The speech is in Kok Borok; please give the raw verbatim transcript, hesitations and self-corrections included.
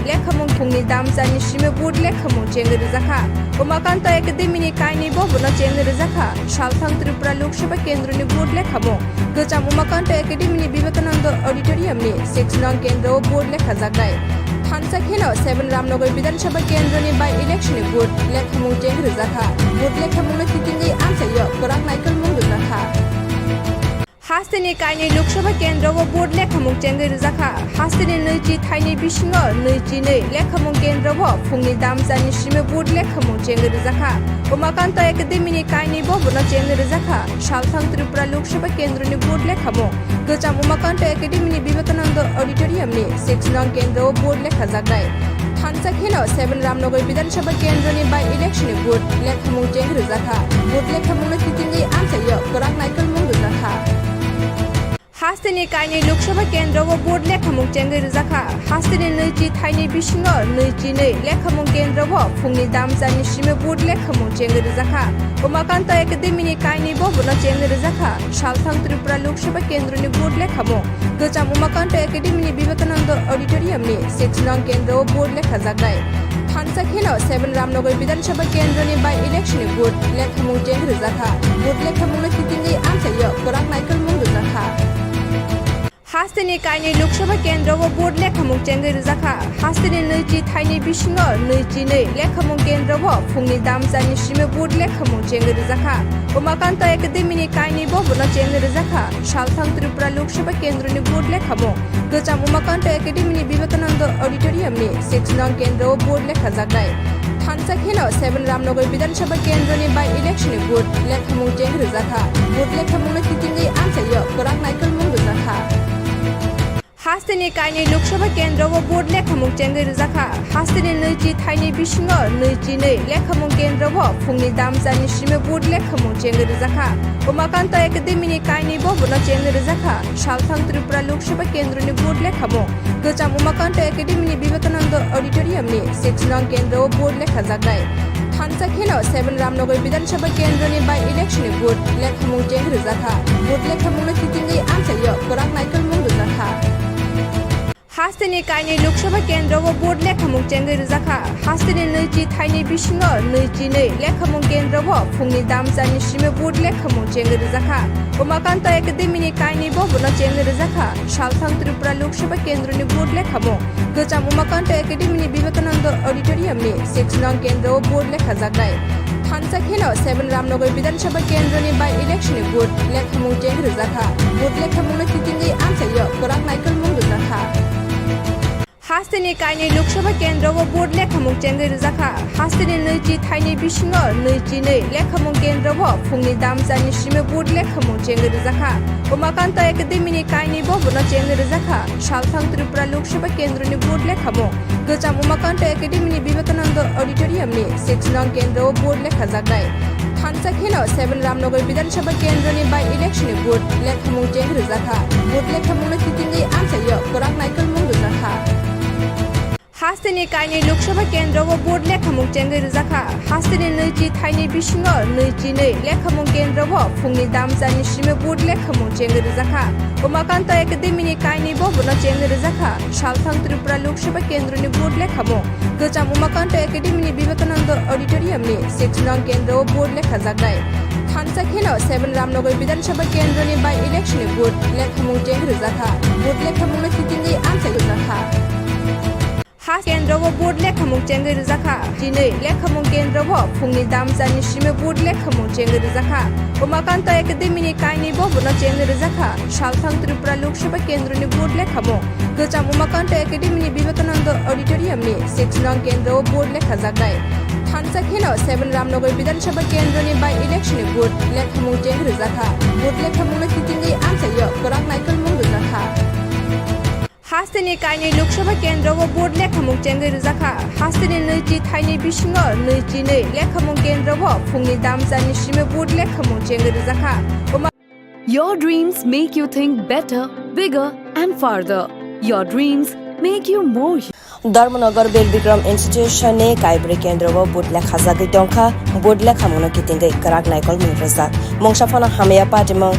lekhamung phungni damchani simi vote lekhamung chengwi rwjakha. Umakanto Academy ni kainwi bo bono chengwi rwjakha. Salthang Tripura Lok Sabha Kendro ni vote lekhamung Kwcham Umakanto Academy ni Vivekananda Auditorium ni six nong kendro o vote lekhajaknai. Thansa kheno seven Ramnagar Bidhan Sabha Kendro ni by election ni vote lekhamung chengwi rwjakha. Vote lekhamung no kitingwi amchaio kwrak naikolmung rwjakha. Hasteni kainwi Lok Sabha Kendro o vote lekhamung chengwi rwjakha. Hasteni nwichi thaini bisingo nwichi nwi lekhamung kendro o phungni damchani simi vote lekhamung chengwi rwjakha. Umakanto Academy ni kainwi bo bono chengwi rwjakha. Salthang Tripura Lok Sabha Kendro ni vote lekhamung Kwcham Umakanto Academy ni Vivekananda Auditorium ni six nong kendro o vote lekhajaknai. Thansa kheno seven Ramnagar Bidhan Sabha Kendro ni by election ni vote lekhamung chengwi rwjakha. Vote lekhamung no kitingwi amchaio kwrak naikolmung rwjakha. Hasteni kainwi Lok Sabha Kendro o vote lekhamung chengwi rwjakha. Hasteni nwichi thaini bisingo nwichi nwi lekhamung kendro o phungni damchani simi vote lekhamung chengwi rwjakha. Umakanto Academy ni kainwi bo bono chengwi rwjakha. Salthang Tripura Lok Sabha Kendro ni vote lekhamung Kwcham Umakanto Academy ni Vivekananda Auditorium ni six nong kendro o vote lekhajaknai. Thansa kheno seven Ramnagar Bidhan Sabha Kendro ni by election ni vote lekhamung chengwi rwjakha. Vote lekhamung no kitingwi amchaio kwrak naikolmung rwjakha. Hasteni kainwi Lok Sabha Kendro o vote lekhamung chengwi rwjakha. Hasteni nwichi thaini bisingo nwichi nwi lekhamung kendro o phungni damchani simi vote lekhamung chengwi rwjakha. Umakanto Academy ni kainwi bo bono chengwi rwjakha. Salthang Tripura Lok Sabha Kendro ni vote lekhamung Kwcham Umakanto Academy ni Vivekananda Auditorium ni six nong kendro o vote lekhajaknai. Thansa kheno seven Ramnagar Bidhan Sabha Kendro ni by election ni vote lekhamung chengwi rwjakha. Vote lekhamung no kitingwi amchaio kwrak naikolmung rwjakha. Hasteni kainwi Lok Sabha Kendro o vote lekhamung chengwi rwjakha. Hasteni nwichi thaini bisingo nwichi nwi lekhamung kendro o phungni damchani simi vote lekhamung chengwi rwjakha. Umakanto Academy ni kainwi bo bono chengwi rwjakha. Salthang Tripura Lok Sabha Kendro ni vote lekhamung Kwcham Umakanto Academy ni Vivekananda Auditorium ni six nong kendro o vote lekhajaknai. Thansa kheno seven Ramnagar Bidhan Sabha Kendro ni by election ni vote lekhamung chengwi rwjakha. Vote lekhamung no kitingwi amchaio kwrak naikolmung rwjakha. Hasteni kainwi Lok Sabha Kendro o vote lekhamung chengwi rwjakha. Hasteni nwichi thaini bisingo nwichi nwi lekhamung kendro o phungni damchani simi vote lekhamung chengwi rwjakha. Umakanto Academy ni kainwi bo bono chengwi rwjakha. Salthang Tripura Lok Sabha Kendro ni vote lekhamung Kwcham Umakanto Academy ni Vivekananda Auditorium ni six nong kendro o vote lekhajaknai. Thansa kheno seven Ramnagar Bidhan Sabha Kendro ni by election ni vote lekhamung chengwi rwjakha. Vote lekhamung no kitingwi amchaio kwrak naikolmung rwjakha. Hasteni kainwi Lok Sabha Kendro o vote lekhamung chengwi rwjakha. Hasteni nwichi thaini bisingo nwichi nwi lekhamung kendro o phungni damchani simi vote lekhamung chengwi rwjakha. Umakanto Academy ni kainwi bo bono chengwi rwjakha. Salthang Tripura Lok Sabha Kendro ni vote lekhamung Kwcham Umakanto Academy ni Vivekananda Auditorium ni six nong kendro o vote lekhajaknai. Thansa kheno seven Ramnagar Bidhan Sabha Kendro ni by election ni vote lekhamung chengwi rwjakha. Vote lekhamung no kitingwi amchaio kwrak naikolmung rwjakha. Hasteni kainwi Lok Sabha Kendro o vote lekhamung chengwi rwjakha. Hasteni nwichi thaini bisingo nwichi nwi lekhamung kendro o phungni damchani simi vote lekhamung chengwi rwjakha. Umakanto Academy ni kainwi bo bono chengwi rwjakha. Salthang Tripura Lok Sabha Kendro ni vote lekhamung Kwcham Umakanto Academy ni Vivekananda Auditorium ni six nong kendro o vote lekhajaknai. Thansa kheno seven Ramnagar Bidhan Sabha Kendro ni by election ni vote lekhamung chengwi rwjakha. Vote lekhamung no kitingwi amchaio rwjakha. Has kendro o vote lekhamung chengwi rwjakha. Chini lekhamung kendro o phungni damchani simi vote lekhamung chengwi rwjakha. Umakanto Academy ni kainwi bo bono chengwi rwjakha. Salthang Tripura Lok Sabha Kendro ni vote lekhamung Kwcham Umakanto Academy ni Vivekananda Auditorium ni six nong kendro o vote lekhajaknai. Thansa kheno seven Ramnagar Bidhan Sabha Kendro ni by election ni vote lekhamung chengwi rwjakha. Vote lekhamung no kitingwi amchaio kwrak naikolmung rwjakha. Hasteni kainwi Lok Sabha Kendro o vote lekhamung chengwi rwjakha. Hasteni nwichi thaini bisingo nwichi nwi lekhamung kendro o phungni damchani simi vote lekhamung chengwi rwjakha. Uma- Your dreams make you think better, bigger, and farther. Your dreams make you more. Dharmanagar Bir Bikram Institution ni Kaibri Kendro o vote lekhajagwi tongkha. Vote lekhamung no kitingwi kwrak naikolmung rwjak. Mungsa phano hamya patimung.